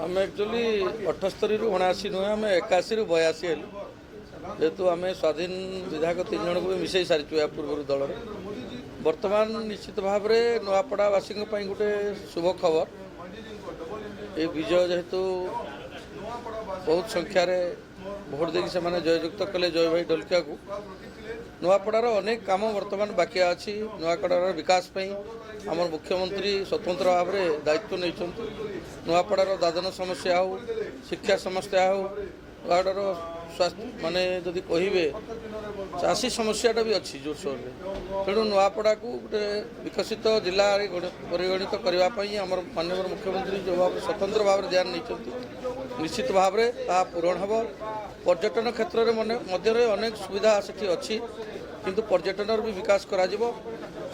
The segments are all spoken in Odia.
ଆମେ ଆକ୍ଚୁଆଲି 78ରୁ 79 ନୁହେଁ, ଆମେ 81ରୁ 82 ହେଲୁ। ଯେହେତୁ ଆମେ ସ୍ୱାଧୀନ ବିଧାୟକ ତିନି ଜଣଙ୍କୁ ବି ମିଶାଇ ସାରିଛୁ ଏହା ପୂର୍ବରୁ ଦଳରେ। ବର୍ତ୍ତମାନ ନିଶ୍ଚିତ ଭାବରେ ନୂଆପଡ଼ାବାସୀଙ୍କ ପାଇଁ ଗୋଟେ ଶୁଭ ଖବର ଏ ବିଜୟ। ଯେହେତୁ ବହୁତ ସଂଖ୍ୟାରେ ଭୋଟ ଦେଇକି ସେମାନେ ଜୟଯୁକ୍ତ କଲେ ଜୟ ଭାଇ ଢୋଲକିଆକୁ। ନୂଆପଡ଼ାର ଅନେକ କାମ ବର୍ତ୍ତମାନ ବାକି ଅଛି। ନୂଆପଡ଼ାର ବିକାଶ ପାଇଁ ଆମର ମୁଖ୍ୟମନ୍ତ୍ରୀ ସ୍ୱତନ୍ତ୍ର ଭାବରେ ଦାୟିତ୍ୱ ନେଇଛନ୍ତି। ନୂଆପଡ଼ାର ଦାଦନ ସମସ୍ୟା ହେଉ, ଶିକ୍ଷା ସମସ୍ୟା ହେଉ, ନୂଆପଡ଼ାର ସ୍ୱାସ୍ଥ୍ୟ, ମାନେ ଯଦି କହିବେ ଚାଷୀ ସମସ୍ୟାଟା ବି ଅଛି ଜୋରସୋରରେ। ତେଣୁ ନୂଆପଡ଼ାକୁ ଗୋଟେ ବିକଶିତ ଜିଲ୍ଲାରେ ପରିଗଣିତ କରିବା ପାଇଁ ଆମର ମାନ୍ୟବର ମୁଖ୍ୟମନ୍ତ୍ରୀ ଯେଉଁ ଭାବରେ ସ୍ୱତନ୍ତ୍ର ଭାବରେ ଧ୍ୟାନ ନେଇଛନ୍ତି, ନିଶ୍ଚିତ ଭାବରେ ତାହା ପୂରଣ ହେବ। ପର୍ଯ୍ୟଟନ କ୍ଷେତ୍ରରେ ମନେ ମଧ୍ୟରେ ଅନେକ ସୁବିଧା ସେଠି ଅଛି, କିନ୍ତୁ ପର୍ଯ୍ୟଟନର ବି ବିକାଶ କରାଯିବ।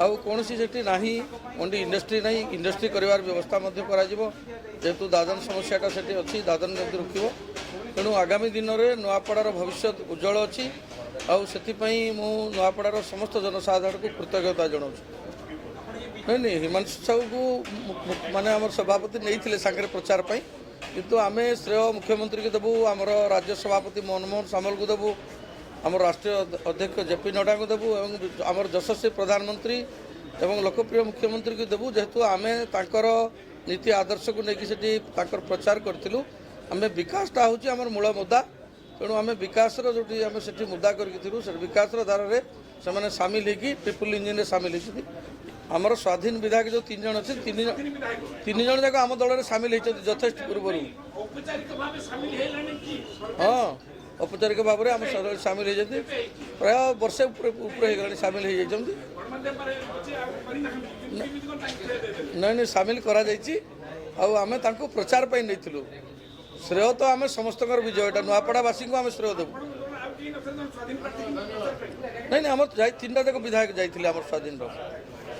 ଆଉ କୌଣସି ସେଠି ନାହିଁ, ଓନ୍ଲି ଇଣ୍ଡଷ୍ଟ୍ରି ନାହିଁ, ଇଣ୍ଡଷ୍ଟ୍ରି କରିବାର ବ୍ୟବସ୍ଥା ମଧ୍ୟ କରାଯିବ। ଯେହେତୁ ଦାଦନ ସମସ୍ୟାଟା ସେଠି ଅଛି, ଦାଦନ କେମିତି ରୋକିବ। ତେଣୁ ଆଗାମୀ ଦିନରେ ନୂଆପଡ଼ାର ଭବିଷ୍ୟତ ଉଜ୍ଜଳ ଅଛି ଆଉ ସେଥିପାଇଁ ମୁଁ ନୂଆପଡ଼ାର ସମସ୍ତ ଜନସାଧାରଣଙ୍କୁ କୃତଜ୍ଞତା ଜଣାଉଛି। ନାଇଁ, ହିମାଂଶୁ ସାହୁକୁ ମାନେ ଆମର ସଭାପତି ନେଇଥିଲେ ସାଙ୍ଗରେ ପ୍ରଚାର ପାଇଁ, କିନ୍ତୁ ଆମେ ଶ୍ରେୟ ମୁଖ୍ୟମନ୍ତ୍ରୀଙ୍କୁ ଦେବୁ, ଆମର ରାଜ୍ୟ ସଭାପତି ମନମୋହନ ସାମଲଙ୍କୁ ଦେବୁ, ଆମର ରାଷ୍ଟ୍ରୀୟ ଅଧ୍ୟକ୍ଷ ଜେପି ନଡ୍ଡାଙ୍କୁ ଦେବୁ ଏବଂ ଆମର ଯଶସ୍ୱୀ ପ୍ରଧାନମନ୍ତ୍ରୀ ଏବଂ ଲୋକପ୍ରିୟ ମୁଖ୍ୟମନ୍ତ୍ରୀଙ୍କୁ ଦେବୁ। ଯେହେତୁ ଆମେ ତାଙ୍କର ନୀତି ଆଦର୍ଶକୁ ନେଇକି ସେଠି ତାଙ୍କର ପ୍ରଚାର କରିଥିଲୁ। ଆମେ ବିକାଶଟା ହେଉଛି ଆମର ମୂଳ ମୁଦ୍ଦା। ତେଣୁ ଆମେ ବିକାଶର ଯେଉଁଠି ଆମେ ସେଠି ମୁଦ୍ଦା କରିକି ଥିଲୁ, ସେ ବିକାଶର ଧାରାରେ ସେମାନେ ସାମିଲ ହେଇକି ଟ୍ରିପୁଲ ଇଞ୍ଜିନରେ ସାମିଲ ହେଇଛନ୍ତି। ଆମର ସ୍ୱାଧୀନ ବିଧାୟକ ଯେଉଁ ତିନି ଜଣ ଅଛନ୍ତି, ତିନି ଜଣ ଯାକ ଆମ ଦଳରେ ସାମିଲ ହେଇଛନ୍ତି ଯଥେଷ୍ଟ ପୂର୍ବରୁ। ଔପଚାରିକ ଭାବେ ସାମିଲ ହେଲାଣି କି? ହଁ, ଔପଚାରିକ ଭାବରେ ଆମ ଦଳରେ ସାମିଲ ହେଇଛନ୍ତି। ପ୍ରାୟ ବର୍ଷେ ଉପରେ ଉପରେ ହେଇଗଲାଣି ସାମିଲ ହେଇଯାଇଛନ୍ତି। ଗଣମାଧ୍ୟମରେ ଅଛି ଆଉ କରିନାହାନ୍ତି, କିନ୍ତୁ କେମିତି କଣ ତାଙ୍କୁ ଶ୍ରେୟ ଦେଇଦେଲେ? ନାଇଁ, ସାମିଲ କରାଯାଇଛି ଆଉ ଆମେ ତାଙ୍କୁ ପ୍ରଚାର ପାଇଁ ନେଇଥିଲୁ। ଶ୍ରେୟ ତ ଆମେ ସମସ୍ତଙ୍କର ବିଜୟ ଏଇଟା, ନୂଆପଡ଼ାବାସୀଙ୍କୁ ଆମେ ଶ୍ରେୟ ଦେବୁ। ଆପଣଙ୍କ ଦଳ ଆଉ କେହି ନଥିଲେ ଜଣେ ସ୍ୱାଧୀନ ପ୍ରାର୍ଥୀ ପ୍ରଚାର ପାଇଁ? ନାଇଁ, ଆମର ଯାଇ ତିନିଟା ଯାକ ବିଧାୟକ ଯାଇଥିଲେ ଆମର ସ୍ୱାଧୀନର।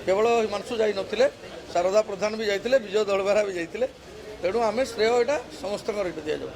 କେବଳ ହିମାଂଶୁ ଯାଇନଥିଲେ, ଶାରଦା ପ୍ରଧାନ ବି ଯାଇଥିଲେ, ବିଜୟ ଦଳବେହେରା ବି ଯାଇଥିଲେ। ତେଣୁ ଆମେ ଶ୍ରେୟ ଏଇଟା ସମସ୍ତଙ୍କର ଏଇଟା ଦିଆଯାଉ।